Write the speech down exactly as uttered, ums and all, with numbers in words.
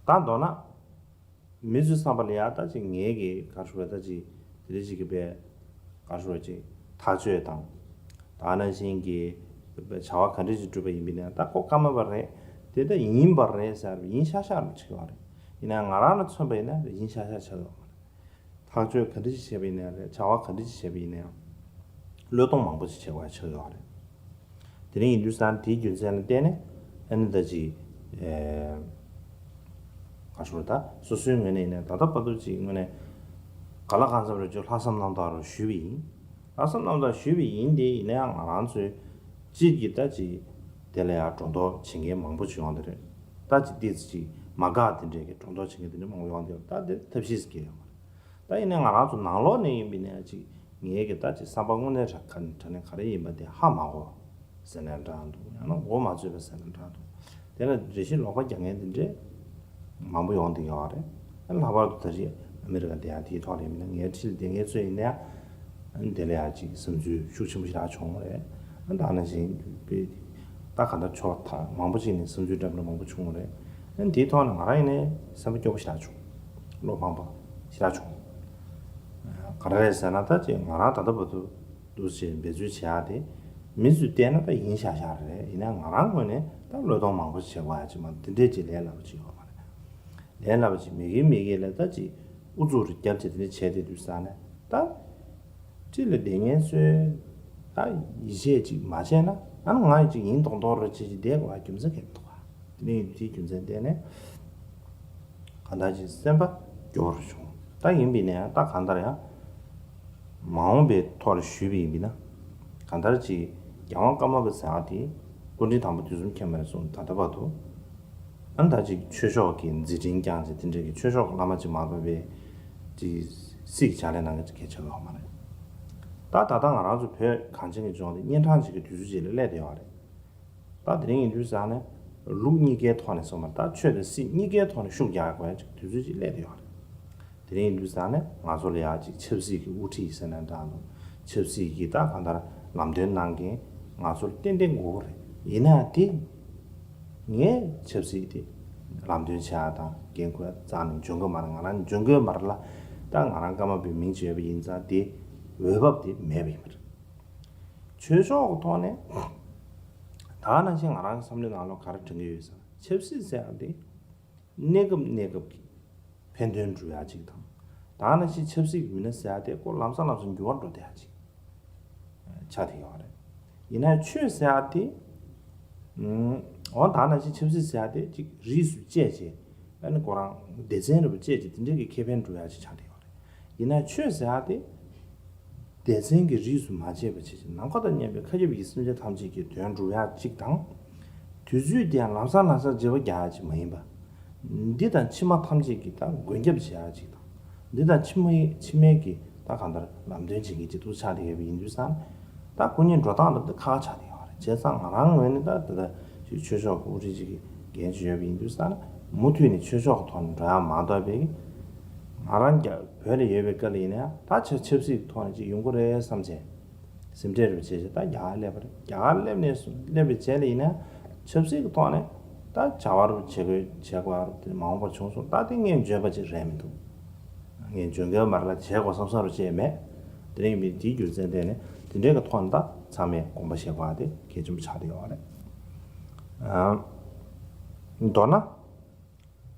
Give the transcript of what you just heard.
ད་མདོར་ན། མི་ཚོའི་བསམ་པ་ལ་ཡ་ད་ཅིག་ངེད་ཀྱི་ག་རེ་ཞུ་དགོས་རེད། ད་ཅིག་དེ་རིང་ཅིག་གི་པའི་ག་རེ་ཞུ་དགོས་རེད། ཅིག་ཐག་གཅོད་དང་། ད་ནང་བཞིན་གྱི་བྱ་བ་ག་འདྲ་ཞིག་བསྒྲུབས་པ་ཡིན་པ་ཡིན་ན། ད་ཁོ་སྐར་མ་པ་རེད། དེ་ད་ཡིན་པ་རེད་ཟེར་བ་ཡིན་ཤག་ཤག་རེད་ཆགས་ཡོད་རེད། ཡིན་ན་ང་རང་ལ་མཚོན་པ་ཡིན་ན་ཡིན་ཤག་ཤག་ཆགས་ཡོད་མ་རེད། ཐག་གཅོད་ག་འདྲ་ཞིག་བྱས་པ་ཡིན་ན་རེད། བྱ་བ་ག་འདྲ་ཞིག་བྱས་པ་ཡིན་ན་ཡང་། བློས་གཏོང་མང་པོ་ཞིག་བྱེད་དགོས་ཆགས་ཡོད་རེད། དེ་རིང་ཡིན་དུས་ཙང་དེའི་རྒྱུ་མཚན་ལ་བརྟེན་ནས་ཨ་ནི་ད་ཅིག་ཨེ། ག་ཞུ་རེད། ད་སོ་སོའི་ངོས་ནས་ཡིན་ན་ད་ལྟ་བར་དུ་ཅིག་དངོས་གནས་ག་ལ་གང་འཚམ་རེ་ཅིག་ལྷག་བསམ་རྣམ་དག་རུ་ཞུས་པ་ཡིན། ལྷག་བསམ་རྣམ་དག་ཞུས་པ་ཡིན་ཏེ། ཡིན་ན་ཡང་ང་རང་ཚོའི་སྤྱིར་གྱི་ད་ཅིག་དེ་ལ་ཡང་སྒྲོ་འདོགས་བྱེད་མཁན་མང་པོ་ཞིག་ཡོང་གི་རེད། ད་ཅིག་ཏོག་ཙམ་ཅིག་མ་དགའ་དེ་འདྲས་ཀྱི་སྒྲོ་འདོགས་བྱེད་མཁན་དེ་འདྲ་མང་པོ་ཡོང་གི་རེད། ད་དེ་ཐབས་ཤེས་སུ་སྐྱེལ་ཡོང་གི་རེད། ད་ཡིན་ནའི་ང་རང་ཚོ་ནང་ལོགས་ནས་ཡིན་པ་ཡིན་ན་ཅིག་ངའི་གི་ད་ཅིག་བསམ་པ་དངོས་གནས་དྲང་ག་དྲང་གནས་ག་རེ་ཡིན་པ་དེ་ཧ་མ་གོ་ཟེར་ན་འདྲ་འདུག། ཡང་ན་མགོ་མ་ཚོས་པ་ཟེར་ན་འདྲ་འདུག། དེ་ལ་རེ་ཞིག་ལོག་པ་རྒྱག་མཁན་དེ་འདྲས་མང་པོ་ཡོང་བསྡད་ཡོད་རེད། ལྷག་པར་དུ་ད་རེས་ཨ་མི་རི་ཀ་བསྡད་ཡ་དེའི་ཐོག་ལ་ཡིན་ན་ངའི་འཁྲིས་ལ་བསྡད་མཁན་ཚོས་ཡིན་ན་ཡང་དེ་ལ་ཡ་ཅིག་བསམ་ཚུལ་ཤུགས་ཆེན་པོ་ཞེ་དྲག་བྱུང་བ་རེད། ད་ནང་བཞིན་པའི་ད་ག་འདྲ་ཕྱོགས་ཐག་མང་པོ་ཅིག་ནས་བསམ་ཚུལ་འདྲ་མི་འདྲ་མང་པོ་བྱུང་བ་རེད། ཨ་ནི་དེའི་ཐོག་ནས་ང་རང་ཡིན་ནའི་སེམས་པ་སྐྱོ་པོ་ཞེ་དྲག་བྱུང་། བློ་ཕངས་པ་ཞེ་དྲག་བྱུང་། ག་རེ་རེད་ཟེར་ན་ད་ཅིག་ང་རང་ད་ལྟ་བར་དུ་འདུག་སེ་འབད་རྩོལ་བྱེད་ཡ་དེ་མི་ཚོས་བལྟས་ན་ད་ཡིན་ཤག་ཤག་རེད། ཡིན་ན་ང་རང་ངོས་ནས་ད་བློས་གཏོང་མང་པོ་བྱེད་དགོས་ཡ་ཅིག་མ་འདི་འདྲས་ཅིག་ལས་སླ་པོ་ཅིག་ཡོད་མ་རེད། ལས་སླ་པོ་ཅིག་མི་དགེ་མི་དགེ་ལ་ད་ཅིག་ཨུ་ཚུགས་རེ་བརྒྱབ་བྱས་དེ་འདྲ་བྱས་བསྡད་དུས་ཙང་ནས་ད། འཁྲིས་ལ་བསྡད་མཁན་ཚོས་ད་ཡིད་ཆེས་ཅིག་མ་བྱས་ན། ཨ་ནི་ང་ཅིག་ཡིན་མདོག་མདོག་རེ་བྱས་ཅིག་བསྡད་དགོས་པ་རྒྱུ་མཚན་གང་འདུག་ག། དེ་ནས་དེའི་རྒྱུ་མཚན་བལྟས་ནས་གང་ལྟར་ཅིག་སེམས་པ་སྐྱོ་བོ་རུ་བྱུང་། ད་ཡིན་པ་ཡིན་ན་ཡང་ད་གང་ལྟར་ཡང་མ་འོངས་པའི་ཐོག་ལ་ཞུས་པ་ཡིན་པ་ཡིན་ན། གང་ལྟར་ཅིག་རྒྱལ་དབང་ཀརྨ་པ་ཟེར་བ་དེ་སྐུ་ཕྲེང་དང་པོ་དུས་གསུམ་མཁྱེན་པ་ནས་བཟུང་ད་ལྟ་བར་དུ། ཨ་ནི་ད་ཅིག་ཆོས་ཕྱོགས་ཀྱི་མཛད་འཕྲིན་བསྐྱངས་བྱས་དེ་འདྲའི་གི་ཆོས་ཕྱོགས་ཀྱི་བླ་མ་ཅིག་མ་གཏོགས་པའི་ཅིག་སྲིད་ཀྱི་ཕྱག་ལས་གནང་མཁན་ཅིག་གལ་ཆེ་བ་མ་རེད། ད་ད་ལྟ་ང་རང་ཚོ་བོད་གངས་ཅན་གྱི་ལྗོངས་འདི་གཉན་འཕྲང་ཅིག་གི་དུས་ཚོད་ཅིག་ལ་སླེབས་བསྡད་ཡོད་རེད། ད་དེ་རིང་ཡིན་དུས་ཙང་ནས་ལུགས་གཉིས་ཀའི་ཐོག་ནས་སོང་བ་ད་ཆོས་དང་སྲིད་གཉིས་ཀའི་ཐོག་ནས་ཤུགས་རྒྱག་དགོས་ཡ་ཅིག་དུས་ཚོད་ཅིག་སླེབས་བསྡད་ཡོད་རེད། དེ་རིང་ཡིན་དུས་ཙང་ནས་ང་ཚོ་ལ་ཡ་ཅིག་ཆབ་སྲིད་ཀྱི་དབུ་ཁྲིད་ཟེར་ན་འདྲ་འདུག། ཆབ་སྲིད་ཀྱི་ད་གང་ལྟར་ལམ་སྟོན་གནང་མཁན་ང་ཚོར་ཏན་ཏན་དགོས་ཀྱི་རེད། ཡིན་ན་དེ་ངས་ཆབ་སྲིད་དེ་ལམ་སྟོན་བྱེད་ཡ་དང་འགན་འཁུར་ཡ་རྩ་ནས་འཇོན་གྱི་མ་རེད། ང་རང་འཇོན་གྱི་མ་རེད་ལ། ད་ང་རང་ཀརྨ་པའི་མིང་ཅིག་ཡོད་པ་ཡིན་ཙང་དེ་འོས་བབ་དེ་མེད་པ་ཡིན་པ་རེད། ཆོས་ཕྱོགས་ཀྱི་ཐོག་ནས་ད་ནང་བཞིན་ང་རང་གི་བསམ་བློའི་ནང་ལོགས་ག་རེ་དྲན་གྱི་ཡོད་ཟེར་ན། ཆབ་སྲིད་ཟེར་ཡ་དེ་གནས་སྐབས་གནས་སྐབས་ཀྱི་ཕན་དོན་སྒྲུབ་ཡ་གཅིག་དང་། ད་ནང་བཞིན་ཆབ་སྲིད་ཀྱི་མི་སྣ་ཟེར་ཡ་དེ་ཁོ་ལམ་སང་ལམ་སང་འགྱུར་བ་འགྲོ་བསྡད་ཡ་གཅིག་ཆགས་བསྡད་ཡོད་རེད། ཡིན་ན་ཆོས་ཟེར་ཡ་དེ། ཨུམ། འོ་ད་ནང་བཞིན་ཆབ་སྲིད་ཟེར་ཡ་དེ་གཅིག་རིས་སུ་བཅད་བྱས། ཨ་ནི་ཁོ་རང་སྡེ་ཚན་རེ་བ་བཅད་བྱས་དེ་འདྲའི་གི་ཁེ་ཕན་སྒྲུབ་ཡ་ཅིག་ཆགས་བསྡད་ཡོད་རེད། ཡིན་ན་ཆོས་ཟེར་ཡ་དེ་སྡེ་ཚན་གྱི་རིས་སུ་མ་ཆད་པ་བྱས་ཤིང་ནམ་མཁའ་དང་མཉམ་པའི་མཁའ་ཁྱབ་ཀྱི་སེམས་ཅན་ཐམས་ཅད་ཀྱི་དོན་སྒྲུབ་ཡ་གཅིག་དང་། དུས་ཚོད་དེ་ཡང་ལམ་སང་ལམ་སང་བརྗེ་བོ་རྒྱག་ཡ་གཅིག་མ་ཡིན་པ། འདི་དང་ཕྱི་མ་ཐམས་ཅད་ཀྱི་ད་མགོན་སྐྱབས་བྱེད་ཡ་གཅིག་དང་། འདི་དང་ཕྱི་མ་ཕྱི་མའི་གི་ད་གང་ལྟར་ལམ་སྟོན་བྱེད་མཁན་གཅིག་ཏུ་ཆགས་བསྡད་ཡོད་པ་ཡིན་དུས་ཙང་། ད་སྐུ་ཉིད་འགྲོ་སྟངས་ལ་ད་ཁག་ཆགས་བསྡད་ཡོད་རེད། བྱས་ཙང་ང་རང་ངོས་ནས་ད་ད་ལྟ་ཅིག་ཆོས་ཕྱོགས་ཀྱི་དབུ་ཁྲིད་ཅིག་གི་འགན་ཅིག་ཡོད་པ་ཡིན་དུས་ཙང་ནས་མུ་མཐུད་ནས་ཆོས་ཕྱོགས་ཀྱི་ཐོག་ནས་འགྲོ་ཡ་མ་གཏོགས་པའི། ང་རང་རྒྱ་བོད་ལ་ཡོད་པའི་སྐབས་ལ་ཡིན་ན་ཡང་ད་ཆབ་ཆབ་སྲིད་ཀྱི་ཐོག་ནས་ཅིག་ཡོང་གི་རེད་བསམ་བྱས། སེམས་ཁྲལ་རེ་བྱས་བྱས་ད་རྒྱ་གར་སླེབས་པ་རེད། རྒྱ་གར་སླེབས་ནས་སླེབས་པའི་རྗེས་ལ་ཡིན་ན་ཆབ་སྲིད་ཀྱི་ཐོག་ནས་ད་བྱ་བ་རུ་བྱེད་དགོས་བྱེད་དགོས་རུ་དེ་མ་འོངས་པར་བྱུང་སོང་། ད་དེ་ངས་འཇོན་པ་ཅིག་རེད་མི་འདུག། ངས་འཇོན་གྱི་མ་རེད་ལ་བྱེད་དགོས་བསམ་བསམ་རུ་བྱས་མེད། དེ་རིང་མི་དེའི་རྒྱུ་མཚན་དེ་ནས་དེ་འདྲའི་གི་ཐོག་ནས་ད་ཚང་མས་དགོངས་པ་བཞེས་དགོས་པ་དེ་གལ་ཆེན་པོ་ཆགས་བསྡད་ཡོད་རེད། ཨ། མདོར་ན་